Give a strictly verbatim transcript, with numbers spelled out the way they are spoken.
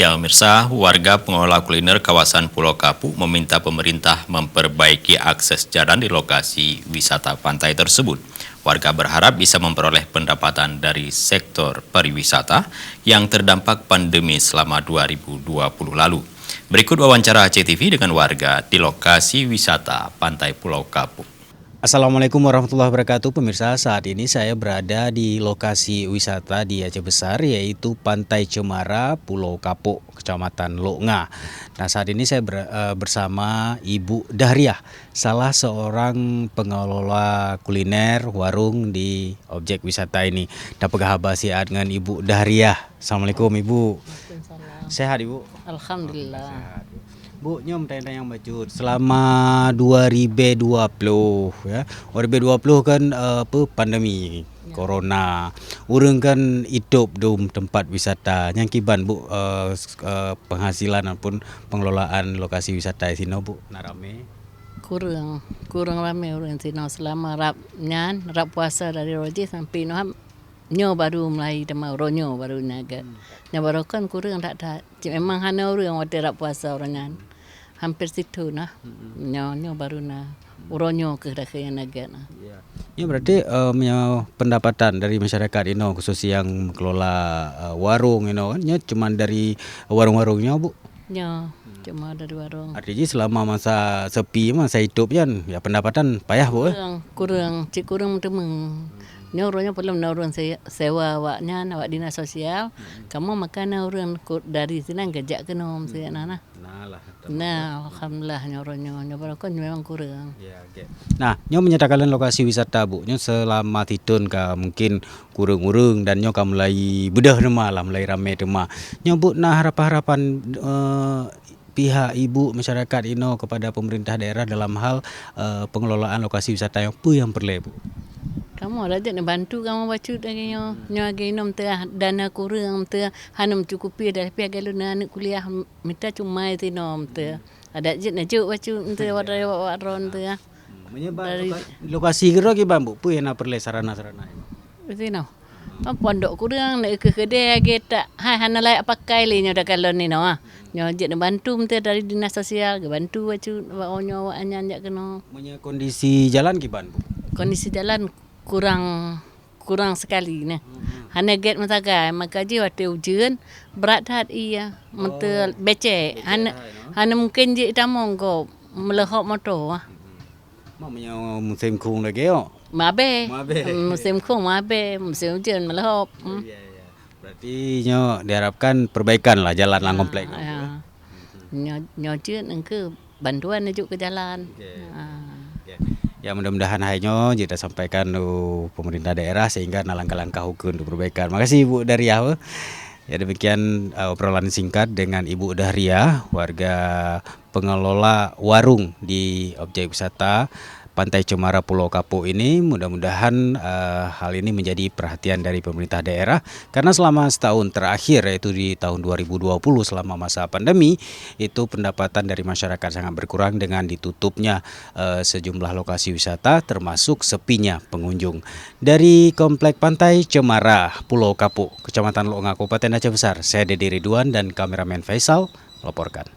Ya, pemirsa, warga pengelola kuliner kawasan Pulau Kapuk meminta pemerintah memperbaiki akses jalan di lokasi wisata pantai tersebut. Warga berharap bisa memperoleh pendapatan dari sektor pariwisata yang terdampak pandemi selama dua ribu dua puluh lalu. Berikut wawancara Aceh T V dengan warga di lokasi wisata Pantai Pulau Kapuk. Assalamualaikum warahmatullahi wabarakatuh. Pemirsa, saat ini saya berada di lokasi wisata di Aceh Besar, yaitu Pantai Cemara, Pulau Kapuk, Kecamatan Lok Nga. Nah, saat ini saya ber-, eh, bersama Ibu Dahriah, salah seorang pengelola kuliner warung di objek wisata ini. Tapeugah haba siat ngon Ibu Dahriah. Assalamualaikum, Ibu. Waalaikumsalam. Sehat, Ibu? Alhamdulillah. Sehat. Bu, nyoe tanyong-tanyong bacut. Selama dua ribu dua puluh, ya. Dua ribu dua puluh kan, eh, apa, pandemi corona. Ureuëng kan itôb dum tempat wisata. Nyang kiban, Bu, eh, s-, eh, penghasilan ataupun pengelolaan lokasi wisata di sinoe, Bu? Na ramé? Kureueng, kureueng ramé ureuëng sinoe selama rab nyan, rab puasa dari roh jih sampai noh. Nyoe baru mulai teuma uroe nyoe baru na gét. Hmm. Nyoe baru kan kureueng that-that. Cit memang hana ureuëng watée rab puasa uroe nyan. Hampir situ nah. Hmm. Nyoe, nyoe baru na. Hmm. Uroe nyoe keuh dakhe nyang na gét nah. Ya. Nyoe berarti, eh, meunyoe pendapatan dari masyarakat inoe khusus yang mengelola, eh, warung inoe kan, nyoe cuman dari warung-warung nyoe, Bu? Nyoe, hmm, cuma dari warung. Arti jih selama masa sepi, masa itôb nyan, ya pendapatan payah, Bu, eh? Kureueng, kureueng, cit kureueng meuteumé. Hmm. Nyoe uroe nyoe peulom na ureuëng se-, sewa awak nyan, awak dinas sosial. Hmm. Kamoe maka na ureuëng ku-, dari sinan geujak keunoe, hmm, siat na nah. Nah lah, nah, alhamdulillah nyoe uroe nyoe, nyoe barokon memang kureueng. Ya, oke. Nah, nyoe meunyoe takalon lokasi wisata, Bu, nyoe selama sithon ka mungkin kureueng ureuëng dan nyoe ka mulai beudôh teuma lah, mulai ramé teuma. Nyoe, Bu, na harapan-harapan, eh, pihak Ibu, masyarakat inoe kepada pemerintah daerah dalam hal, eh, pengelolaan lokasi wisata nyoe peue nyang peureulée, Bu? Kamoe adak jeuet neubantu kamoe bacut lagée nyoe. Hmm. Nyoe lagée inoe meuteue dana kureueng, meuteue hana meucukupi, tapi lagée lôn aneuk kuliah mita cuma sinoe meuteue. Hmm. Adak jeuet neujok bacut meuteue, ya, dari awak-awak droe meuteue. Hmm, meunyoe bak dari loka-, lokasi keudroe kiban, Bu, peue nyang na peureulée sarana-sarana nyoe? Sinoe. Pondok kureueng, na keuh keudée lagée tak, hai hana layak pakai lé nyoe takalon inoe, ah. Nyoe jeuet neubantu meuteue dari dinas sosial, geubantu bacut bak nyoe awak nyan jak keunoe. Meunyoe kondisi jalan kiban, Bu? Kondisi jalan kurang, kurang sekali nah. Hmm. Hana gét meusagai, maka jih watée ujeuen brat that ié, meuteue, oh, becek, becek hana, hai, no? Hana mungken jeuet tamong gob, meuleuhop moto, ah. Hmm. Mak meunyoe musém khueng lagée nyoe? Meuabée. Meuabée. Musém khueng meuabée, musém ujeuen meuleuhop. Hmm. Ya, ya. Berarti nyoe diharapkan perbaikan lah jalan lam, ah, komplek nyoe, ya, Bu, eh? Nyoe, nyoe jeuet engkeu bantuan neujok keu jalan. Oke. Ah. Oke. Ya, mudah-mudahan hai nyoe jeuet tasampaikan u pemerintah daerah sehingga na langkah-langkah ukeue untuk perbaikan. Makasih, Bu Dahriah, Bu. Ya, demikian, eh, obrolan singkat dengan Ibu Dahriah, warga pengelola warung di objek wisata Pantai Cemara Pulau Kapuk ini. Mudah-mudahan, eh, hal ini menjadi perhatian dari pemerintah daerah, karena selama setahun terakhir, yaitu di tahun dua ribu dua puluh selama masa pandemi, itu pendapatan dari masyarakat sangat berkurang dengan ditutupnya, eh, sejumlah lokasi wisata, termasuk sepinya pengunjung. Dari Komplek Pantai Cemara Pulau Kapuk, Kecamatan Lok Nga, Kabupaten Aceh Besar, saya Dedi Ridwan dan kameramen Faisal melaporkan.